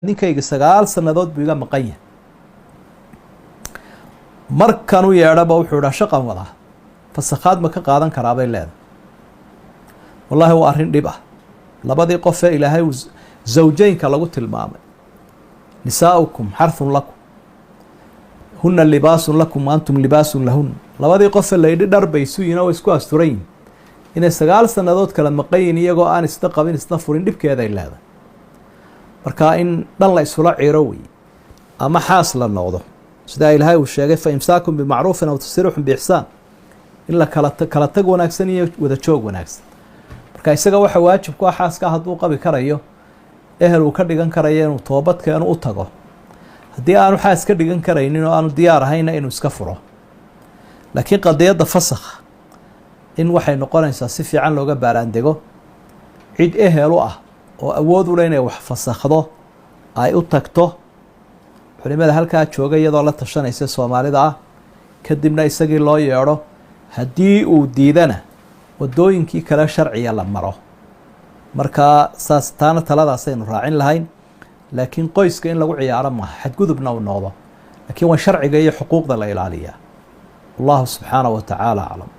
Ninkayga 9 sannadood buu iga maqan yahay. Markanu yeedhaba wuxuu idhaa, "Shaqan wadaa." Fasakhaad ma ka qaadan karaabay leedahay. Wallahi, waa arrin dhib ah. Labadii qofee Ilaahay uu zawjeynka lagu tilmaamay, نساؤكم حرث لكم هن لباس لكم وأنتم لباس لهن, labadii qofe layidhi dhar bay isu yihin oo isku asturan yihin, inay 9 sannadood kala maqan yihin iyagoo aan isna qabin, isna furin, dhibkeeday leedahay. Marka in dhan la isula ciro wey, ama xaas la noqdo, sidaa Ilaahay uu sheegay, فإمساك بمعروف أو تسريح بإحسان, in la kala tag wanaagsan iyo wada joog wanaagsan. Marka isaga waxa waajib ku ah, xaaska hadduu qabi karayo, ehel uu ka dhigan karayo, inuu toobad keeno, u tago. Haddii aanu xaas ka dhigan karaynin oo aanu diyaar ahayna, inuu iska furo. Laakiin qadiyadda fasakha in waxay noqonaysaa si fiican looga baaraandego, cid ehel u ah oo awood u leh inay wax fasakhdo ay u tagto, culimada halkaa jooga iyadoo la tashanaysa Soomaalida ah, kadibna isagii loo yeedho. Haddii uu diidana, wadooyinkii kale sharciga la maro. Marka saas taana taladaasaynu raacin lahayn. Laakiin qoyska in lagu ciyaaro maaha, xadgudubna uu noqdo, laakiin waa sharciga iyo xuquuqda la ilaaliyaa. والله سبحانه وتعالى أعلم.